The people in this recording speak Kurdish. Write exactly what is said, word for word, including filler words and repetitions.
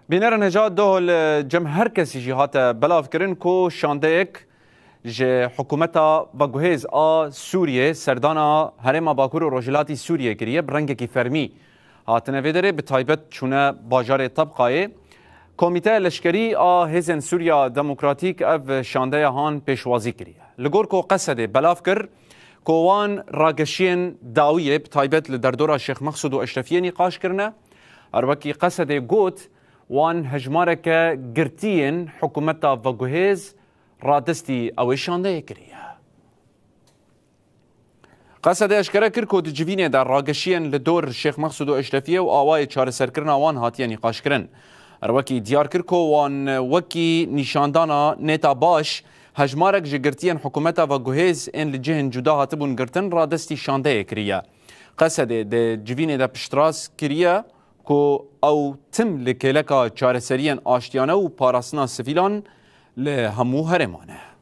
Bînerên hêja doh li cem her kesî jî hate belavkirin ku şandeyek ji hikûmeta veguhêz a Sûriyê serdana herêma Bakur û Rojhilatî Sûriyê kiriye, bi rengekî fermî hatine vê derê, bi taybet çûne bajarê Tebqayê. Komîteya Leşkerî a Hêzên Sûriya Demokratîk ev şandeya han pêşwazî kiriye. Li gor ku Qesedê belav kir ku wan rageşiyên dawiyê, bi taybet li derdora Şêx Mexsûd û Eşrefiyê nîqaş kirine. Her wekî Qesedê got, wan hejmareke girtiyên hikûmeta veguhêz radestî ew ê şandeyê kiriye. Qesedê eşkere kir ku di civînê de rageşiyên li dor Şêx Mexsûd û Eşrefiyê û awayê çareserkirina wan hatiye nîqaşkirin. Her wekî diyar kir ku wan wekî nîşandana nêta baş hejmarek ji girtiyên hikûmeta veguhêz ên li cihên cuda hatibûn girtin radestî şandeyê kiriye. Qesedê di civînê de piştrast kiriye ku ew tim li kêleka çareseriyên aştiyane û parastina sivîlan li hemû herêman e.